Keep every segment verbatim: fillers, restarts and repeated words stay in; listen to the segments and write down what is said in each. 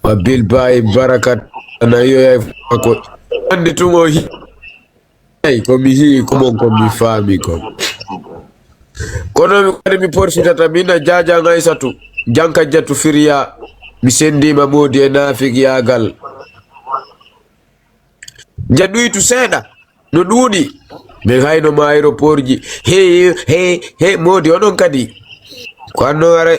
Abil Baye Barakat, ana yoyay ko andi tun o hi-, ay, ko mi hi'i ko mon ko mi faami ko. Kono mi kadi mi porfitata min a Jaaja Aysatu, Janka Jatu Firiya, mi sendima Moodi e naafiqiyaagal. Nja ɗuytu seeɗa, no ɗuuɗi. Min hayno ma aéroport ji. He, he, he, Moodi onon kadi. Ko anno ara.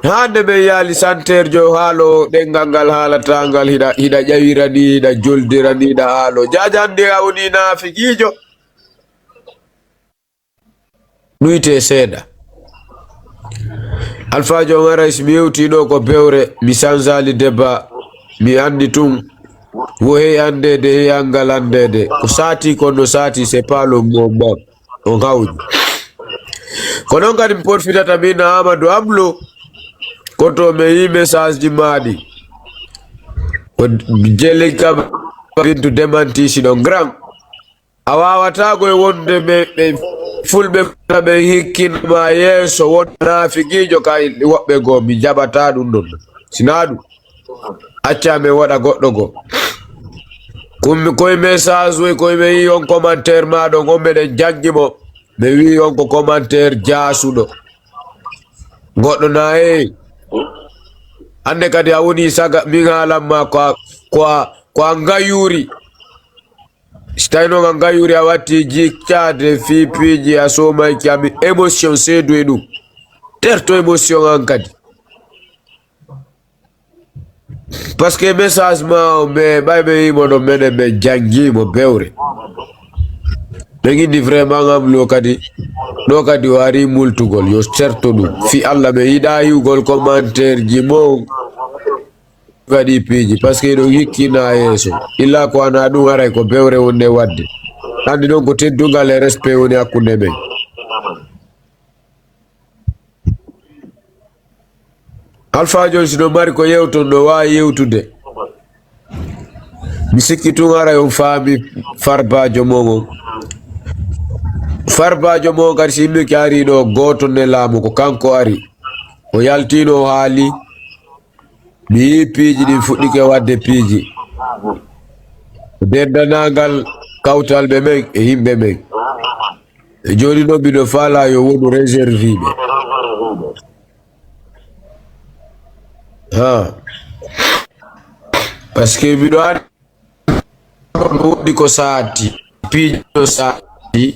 Hande men yaali santerjo haalo ɗengal ngal haalata ngal hiɗa, hiɗa ƴawira ni, hiɗa joldira ni, hiɗa haalo. Jaaja andi a woni naafiqiijo. Ɗuyte seeɗa. Alfaajo on aray si mi yewtii ɗo ko bewre, mi sansaali deba, mi anndi tun. Wo hey anndeede, hey anngal anndeede. Ko saati kon no saati, c'est pas le moment. On hawji. Ko non kadi mi porfitata min Amadou Amlo. Koto mi yi message ji maaɗi. Ko jeli kam bintu démenti si ɗon grand. A waawataa koy wonde ɓe, ɓe fulɓe ɓen hikkinama yeeso won naafiqiijo ka woɓɓe goo, mi jaɓataa ɗum ɗon. Sinaa ɗum, accaa mi waɗa goɗɗo goo. Kummi koye message woy koye mi yi on commentaire maa ɗon, on meɗen janngi mo. Mi wi'i on ko commentaire jaasuɗo. Goɗɗo na heewi. Hannde kadi a woni saga, min haalan ma ko a, ko a, ko a ngayuuri. Si tawi noon a ngayuuri a watti jikkaade fii piiji a soomay ki ami émotion seedu e ɗum. Terto émotion an kadi. Parce que message ma o mais ɓay ɓe yimo ɗo meɗen ɓe janngi mo bewre. Ɓe gindi vraiment ngam lo kadi. Ɗo kadi o ari multugol yo terto ɗum. Fi Allah ɓe yiɗa hiwgol commentaire ji mo. Waɗi piiji, parce que ɗum hikkina yeeso. Illa ko ana ɗum aray ko bewre wonde wadde. Anndi ɗon ko teddungal e respect woni hakkunde men. Alfaajo on si no mari ko yewton, no waawi yewtude. Mi sikki tun aray on faami farbaajo mon on. Farbaajo mon on kadi si yimɓe ki ari ɗo, gooto nelaamu ko kanko ari. O yaltino o haali. Mi yii piiji ɗin fuɗɗike waɗde piiji. Denndanangal kawtalɓe men e yimɓe men. E jooni noon miɗo faalaa yo wonu réserviiɓe. Ha. Parce que miɗo anndi no woodi ko saati, piiji no saati,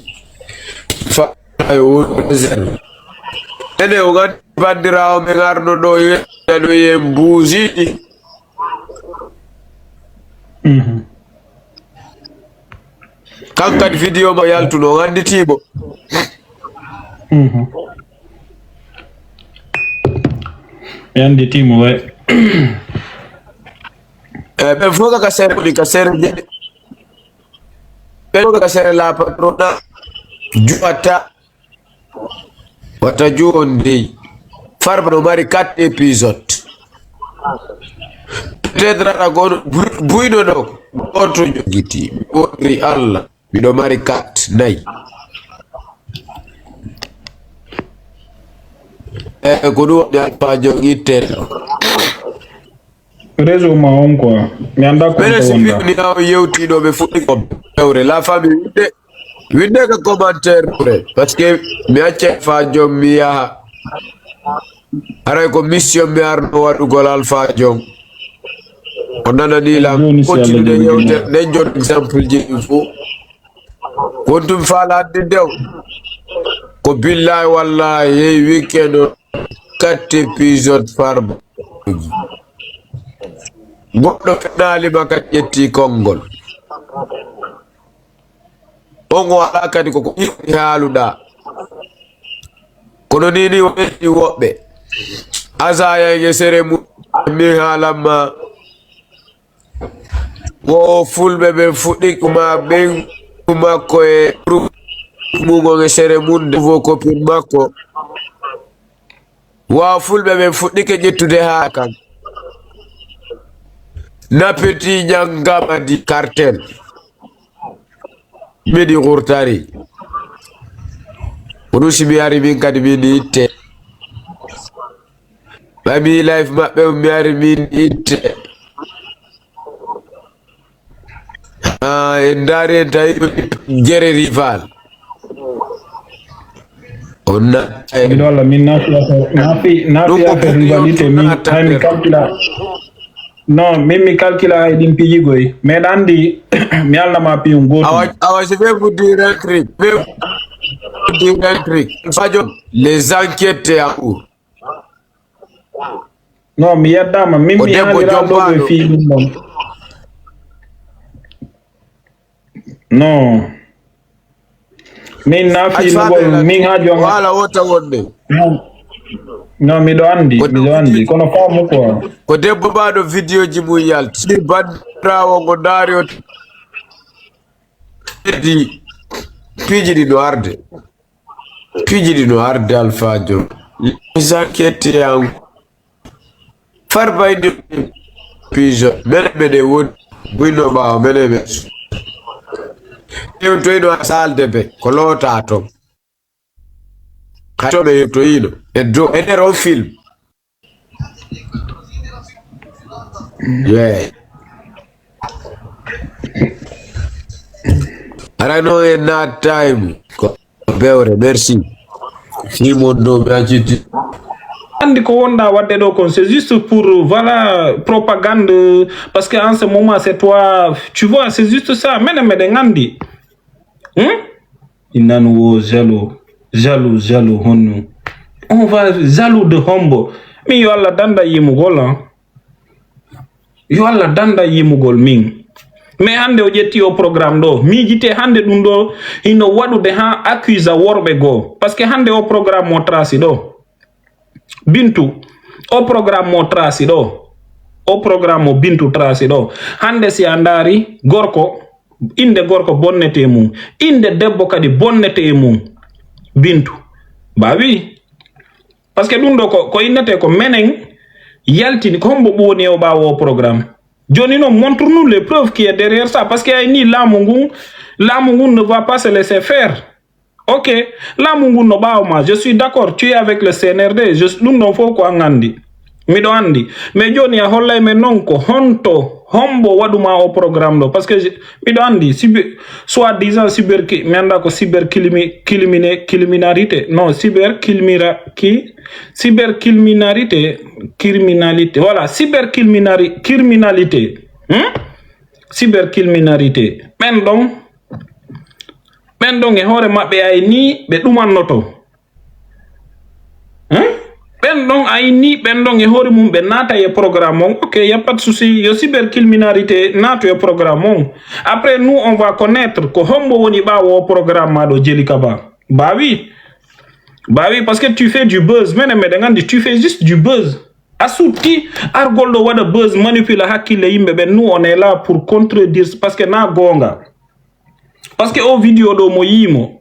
faalaa yo wonu réserve. Ene o nganndi banndiraawo men arno ɗo yeɗɗa ɗo yen buusiiɗi. Mhm. Kan kadi vidéo mo yaltuno, o annditiimo. Mhm. Mi annditiimo, we. Eh, ɓen fof ka sere woni, ka sere je-, ɓen fof ka sere la patrona, juwata, wata juwon dey. Farba no mari quatre épisodes. Peut-être aɗa gono bu-, buyno ɗo, gooto jogiti. Mi wonri Allah. Miɗo mari quatre, nayi. Eh, ko ɗum woni Alpha Jong itte. Réseau ma on quoi. Mi annda ko minen on si wonda. Fiwni aw yewti ɗo ɓe fuɗɗi ko bewre. La famille, winde, winde ka commentaire ɓure. Parce que mi acca Alpha Jong mi yaha. Aray ko mission mi arno waɗugol Alpha Jong. O nanani lan. Joni si Allah continude jaɓi yewtere mo. Nden jon exemple ji ɗin fof. Wontum faala addi dew. Ko billahi wallahi hey weekend o quatre épisode farba. Goɗɗo feɗaali ma kadi ƴetti konngol. On o alaa kadi koko ɓurti haaluɗaa. Kono ni ni o ɓeydi woɓɓe. Asaya e sere mum min haalan ma. Wo fulɓe ɓen fuɗɗi kuma ɓen makko e groupe mum on e sere mum de nouveau copine makko. Wa fulɓe ɓen fuɗɗike ƴettude haa kan. Napeti ñangamadi cartel. Miɗi gurtari. Ko ɗum si mi ari min kadi min itte. Ɓami live maɓɓe on mi ari min itte. Ah, en ndaari en tawi jere rival. On na- Miɗo Allah min nafi affaire nafi nafi affaire rivalité min hay mi calcula. Non, min mi calcula hay ɗin piiji goy. Mais ɗa andi mi alnama piyum gotum. Awa awa je vais vous dire un truc. Je vais vous dire un truc. Fajon, les enquêtes en cours. Non, mi yeddama min mi haali ɗo e fii ɗum ɗon. Non. Min na fiinugol min ha jonga. Wala wota wonde. Non, miɗo andi, miɗo andi. Kono faamu quoi. Ko debbo baɗo vidéo ji mum yalti. Si bandirawo ngo ndaari o. Edi piiji ɗi no arde. Piiji ɗi no arde Alpha Diop. Les enquêtes en Farba indi piijo mene mene woni buyno ɓaawo mene men. Hewtoyno ha salde be ko loota ton. Hato ɓe hewtoyino e dow e nder on film. Yeah. Arano en natta e mum ko bewre. Merci. Simon ɗo mi acciti. Andi ko wonda wadde ɗo kon c'est juste pour voilà propagande, parce que en ce moment c'est toi, tu vois, c'est juste ça. Mene meɗen andi. Hmm? Inan wo jaloux, jaloux, jaloux honno. On va jaloux de hombo. Mi yo Allah danda yimugol hein. Yo Allah danda yimugol min. Mais hande o ƴetti o programme ɗo miijite hande ɗum ɗo hino waɗude ha accuse worɓe goo, parce que hande o programme mo trasi ɗo. Bintu, o programme mo trasi ɗo. O programme mo Bintu trasi ɗo. Hande si a ndaari gorko, inde gorko bonnete e mum, inde debbo kadi bonnete e mum. Bintu, ba wi. Parce que ɗum ɗo ko ko innete ko menen yaltini ko hombo woni e o ɓaawo o programme. Joni noon montre nous les preuves qui est derrière ça, parce que ay ni laamu ngun, laamu ngun ne va pas se laisser faire. Ok, laamu ngun no ɓaawo ma, je suis d'accord, tu es avec le C N R D, je ɗum ɗon fof ko an andi. Miɗo andi. Mais joni a hollay men noon ko honto hombo waɗuma o programme ɗo, parce que miɗo andi cyber, soit disant cyber ki mi anda ko cyber kilimi kilimine kiliminarité non cyber kilmira ki cyber kilminarité criminalité voilà cyber kilminari criminalité. Hmm? Cyber kilminarité ɓen ɗon ɓen ɗon e hoore maɓɓe ay ni ɓe ɗumannoto. Hein? Ɓen ɗon ay ni ɓen ɗon e hoore mum ɓe naata e programme on. Ok, y a pas de souci, yo cyber criminalité naatu e programme on. Après nous on va connaître ko hombo woni ɓaawo o programme ma ɗo jeli kaba. Bawi. Bawi parce que tu fais du buzz. Mene meɗen andi tu fais juste du buzz. A sutti argol ɗo waɗa buzz manipula hakkille yimɓe ɓen, nous on est là pour contredire parce que na goonga. Parce que o vidéo ɗo mo yiimo.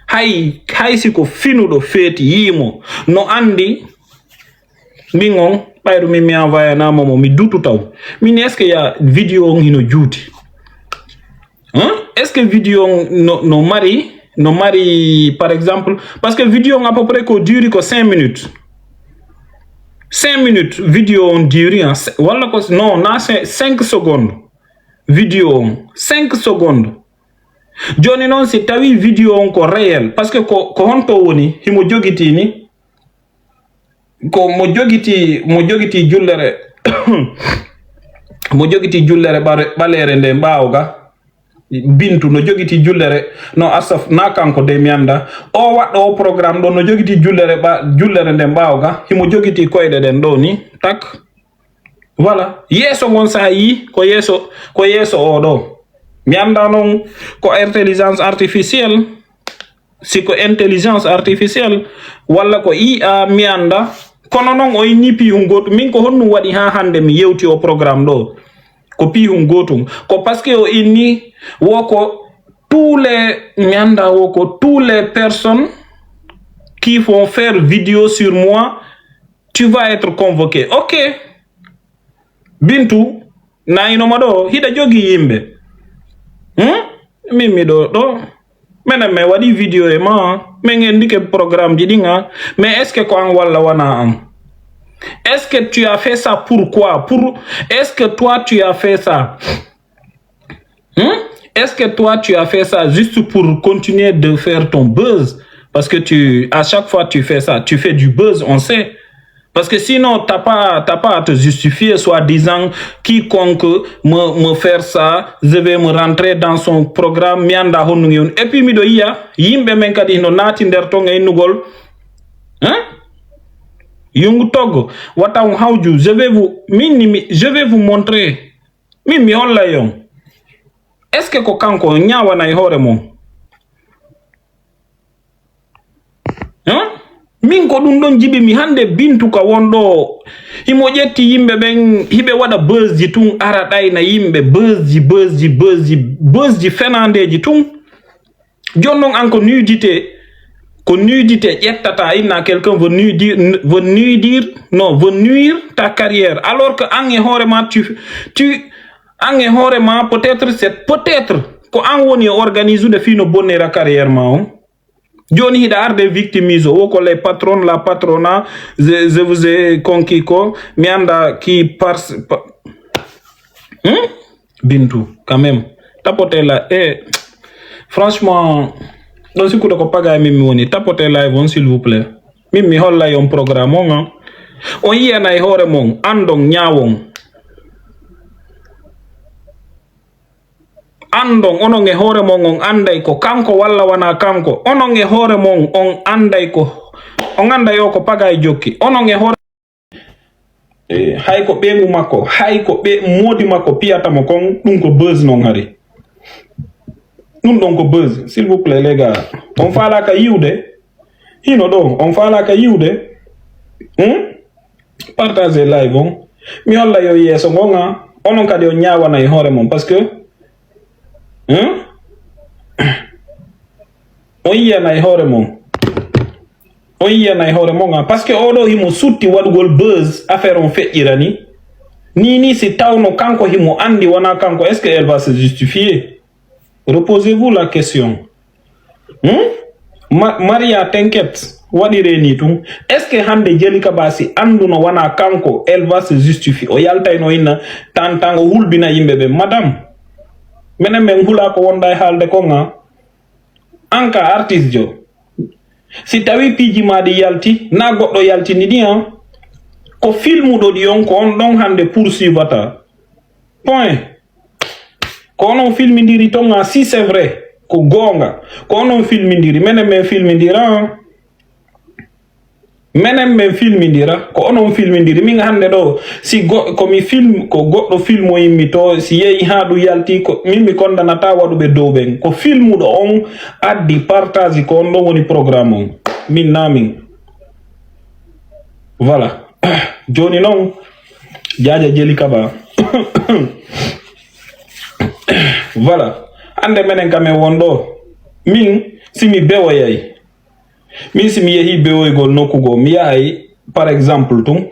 Hay hay si ko finuɗo feeti yiimo no andi. Min on ɓayru min mi envoyanama mo mi dutu taw. Min est ce que ya vidéo on hino juuti? Hein? Est ce que vidéo on no, no mari no mari par exemple, parce que vidéo on à peu près ko duri ko cinq minutes. Cinq minutes vidéo on duri hein? Walla ko non na cinq secondes. Vidéo on cinq secondes. Joni noon si tawi vidéo on ko réel parce que ko ko honto woni himo jogiti ni? Ko mo jogiti mo jogiti jullere mo jogiti jullere ɓaleere nde mbaawo ga. Bintu no jogiti jullere no asaf na kanko de mi anda o waɗɗo o programme ɗo no jogiti jullere ɓa jullere nde mbaawo ga himo jogiti koyɗe ɗen ɗo ni tak. Voilà yeeso ngon sa yi ko yeeso ko yeeso o ɗo. Mi anda noon ko intelligence artificielle si ko intelligence artificielle walla ko I A mi anda. Kono noon o inni pihun goɗɗum min ko honɗum waɗi ha hande mi yewti o programme ɗo. Ko pihun gotum ko parce que o inni wo ko tous les mi anda wo ko tous les personnes qui vont faire vidéo sur moi. Tu vas être convoqué. Ok. Bintu, na ino ma ɗo, hiɗa jogii yimɓe. Hmm? Min miɗo ɗo. Menen min waɗi vidéo e ma. Min enndike programme ji ɗin an. Mais est ce que ko an walla wona an? Est-ce que tu as fait ça pourquoi? Pour... Est-ce que toi tu as fait ça? Hein? Est-ce que toi tu as fait ça juste pour continuer de faire ton buzz? Parce que tu, à chaque fois tu fais ça, tu fais du buzz, on sait. Parce que sinon, t'as pas, t'as pas à te justifier, soi-disant, quiconque me, me faire ça, je vais me rentrer dans son programme, mi anda honno ngi woni. Et puis, miɗo yiya, yimɓe men kadi no naati nder ton e innugol. Hein? Yungu toggo, wata on hawju, je vais vous, min, mi, je vais vous montrer. Min, mi hollay on. Est-ce que ko kanko on ñaawanay hoore mon? Hein? Min ko ɗum ɗon jiɓi mi hannde Bintu ka won ɗo. Himo ƴetti yimɓe ɓen, hiɓe waɗa beusji tun, ara ɗayna yimɓe, beusji, beusji, beusji, beusji fenaandeeji tun. Jooni non an ko nudité, ko nudité ƴettata, inna quelqu'un veut nuire, veut nuire, non, veut nuire ta carrière. Alors que an e hoore ma, tu, tu, an e hoore ma, peut-être, c'est peut-être ko an woni e organisude fii no bonnira carrière ma on. Jooni hiɗa arde victimise, o ko les patrons, la patrona, je, je vous ai conquis ko, mi anda qui par, pa-, hmm? Bintu, quand même. Tapotez la, eh, franchement, ɗon sikkude ko paga e min mi woni. Tapotez live on, s'il vous plaît. Min mi hollay on programme on, ah. On yiyanay hoore mon, andon, ñaawon. Andon, onon e hoore mon, on anday ko kanko walla wanaa kanko. Onon e hoore mon, on anday ko, on anday o ko paga e jokki. Onon e hoore, eh, hay ko ɓeyngu makko, hay ko ɓe moodi makko piyata mo kon, ɗum ko buzz non hari. Ɗum ɗon ko buzz, s'il vous plaît, les gars. On faalaaka yiwde, hino ɗo, on faalaaka yiwde. Hmm? Partagez live on. Mi holla yo yeeso ngon, ah. Onon kadi on ñaawana e hoore mon, parce que, hmm? On yiyanay hoore mon. On yiyanay hoore mon, ah. Parce que oɗo himo sutti waɗugol buzz, affaire on feƴƴira ni. Ni, ni si tawno kanko himo andi wona kanko, est-ce que elle va se justifier? Reposez-vous la question. Hmm? Ma-, Maria, t'inquiète, waɗire ni tun. Est-ce que hande Jelika Ba si anduno wona kanko, elle va se justifier? O yaltayno inna tan tan o hulbina yimɓe ɓe. Madame, menen men hula ko wonda e haalde kon, ah. An ka artiste jo. Si tawi piiji ma ɗi yalti, na goɗɗo yaltini ɗi, ah. Ko filmuɗo ɗi on, ko on ɗon hande poursuivata. Point. Ko onon filmindiri ton, ah, si c'est vrai, ko goonga. Ko onon filmindiri, menen men filmindira, ah. Menen men filmindira, ko onon filmindiri. Min hande ɗo, si go-, ko mi film, ko goɗɗo filmoyimmi to, si yehi haa ɗum yalti, ko min mi kondanata waɗuɓe dow ɓen. Ko filmuɗo on addi partage, ko on ɗon woni programme on. Min na min. Voilà. Jooni non, jaaja Jelika Ba. Voilà. Hande menen ka men won ɗo. Min, si mi bewoyay. Min, si mi yehi bewoygol nokku goo, mi yahay, par exemple, tun.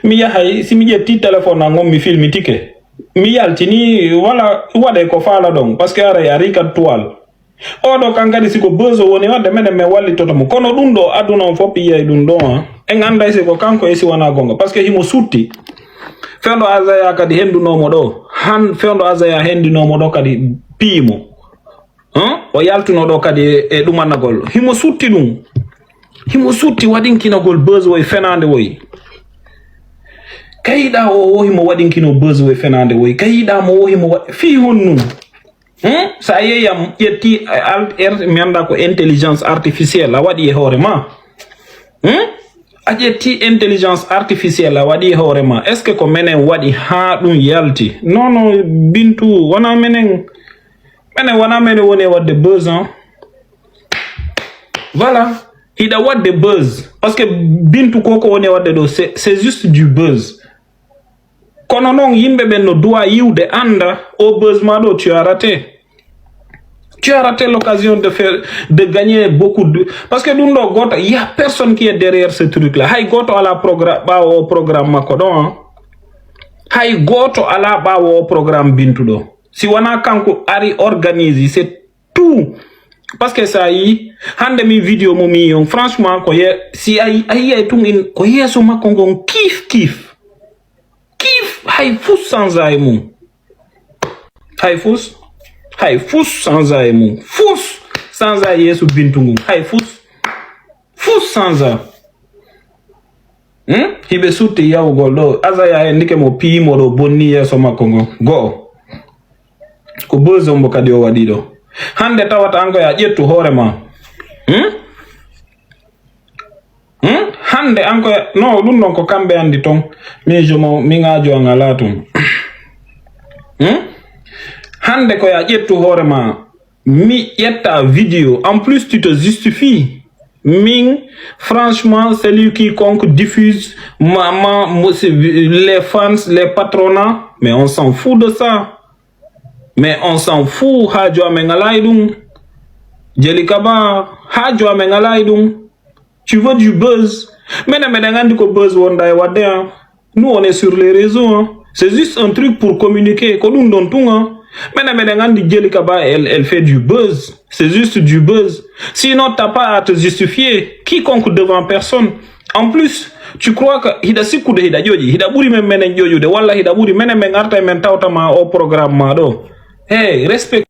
Mi yahay, si mi ƴetti téléphone an on, mi filmitike. Mi yaltini, wala waɗe ko faala ɗon, parce que aray ari ka toile. Oɗo kan kadi siko buzz woni waɗde, menen men wallitoto mo. Kono ɗum ɗo, aduna on fof yiyay ɗum ɗo, ah. En anday siko kanko e si wona gonga, parce que himo sutti. Fewndo Azaya kadi hendunoo mo ɗo. Han fewndo Azaya hendinoo mo ɗo kadi piyi mo. Hein? O yaltuno ɗo kadi e, e ɗumanagol. Himo sutti ɗum. Himo sutti waɗinkinagol buzz woy fenaande woy. Kayiɗa o wo himo waɗinkino buzz woy fenaande woy. Kayiɗa mo wo himo wa-, fii honnun. Hmm? Sa yeeyam ƴetti, eh, al-, er-, mi annda ko intelligence artificielle a waɗi e hoore ma. Hmm? A ƴetti intelligence artificielle a waɗi e hoore ma. Est-ce que ko menen waɗi haa ɗum yalti? Non, non, Bintu, wona menen. Menen wona menen woni e waɗde buzz, hein. Voilà. Hiɗa waɗde buzz. Parce que Bintu ko ko woni e waɗde ɗo, c'est, c'est juste du buzz. Kono noon, yimɓe ɓen no duwa yiwde, annda, o buzz ma ɗo, tu as raté. Tu as raté l'occasion de faire, de gagner beaucoup de, parce que ɗum ɗo gooto, y a personne qui est derrière ce truc-là. Hay gooto alaa programme, ɓaawo o programme makko ɗo, hein. Hay gooto alaa ɓaawo o programme Bintu ɗo. Si wonaa kanko ari organise, c'est tout. Parce que sa yi, Hande min video mo min yon, franchement, ko ye si a a yiyay tun in ko yeeso makko ngon kif kif kif, hay fus sanza e mum. Hay fus, hay fus sanza e mum, fus sanza e yeeso bintu ngun, hay fus, fus sanza. Hmm? Hiɓe sutti yawgol ɗo, Azaya e ndike mo piyimo ɗo bonni yeeso makko ngon. Go'o. Ko buzz on mbo kadi o waɗi ɗo. Hande tawata an ko ya ƴettu hoore ma. Hmm? Hmm? Hande an ko ya, no, ɗum ɗon ko kamɓe andi ton. Min jomo, min aajo an alaa ton. Hmm? Hande ko ya ƴettu hoore ma. Mi ƴetta video. En plus, tu te justifies. Min, franchement, celui quiconque diffuse ma, ma, mo- c'est- les fans, les patronats, mais on s'en fout de ça. Mais on s'en fout, haajo amen alaa e ɗum. Jeli Kaba, haajo amen alaa e ɗum. Tu veux du buzz. Menen meɗen anndi ko buzz wonda e waɗde, hein. Nous, on est sur les réseaux, hein. C'est juste un truc pour communiquer. Ko ɗum ɗon tun, hein. Menen meɗen anndi Jeli Kaba, elle, elle fait du buzz. C'est juste du buzz. Sinon, t'as pas à te justifier. Quiconque devant personne. En plus, tu crois que hiɗa sikkude hiɗa ƴoƴi, hiɗa ɓuri men menen ƴoƴude, walla hiɗa ɓuri menen men arta e men tawta ma o programme ma ɗo. Hey, respect.